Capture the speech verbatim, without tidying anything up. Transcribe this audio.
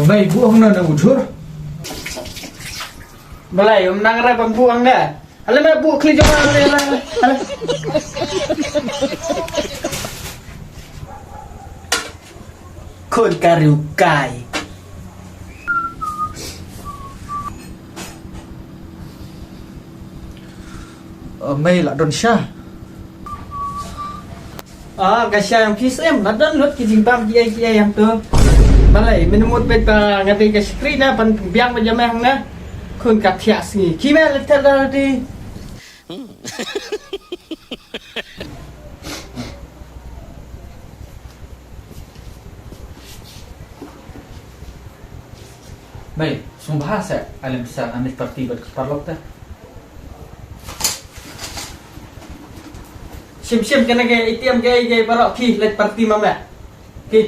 Mei buh hangne na u jhur. Balei um nang re ban buh hangne? Ale mei buh khlieh jong nga ale ale. Khun ka riewkai. Mei la don sha. Ah, ka sha ïa phi shem la don lut ki jingbam ki ei ki ei ïa to. Balei mynta mut bad ba nga dei ka shakri na ban biang ba jam hangne. Khun ka thiah sngi ki mei la tel da ti. Mei, sngewbha seh, ale pisa nga mih party bad ki paralok te. Shim shim kane ka A T M ka ka baroh ki leit party ma me. Ki.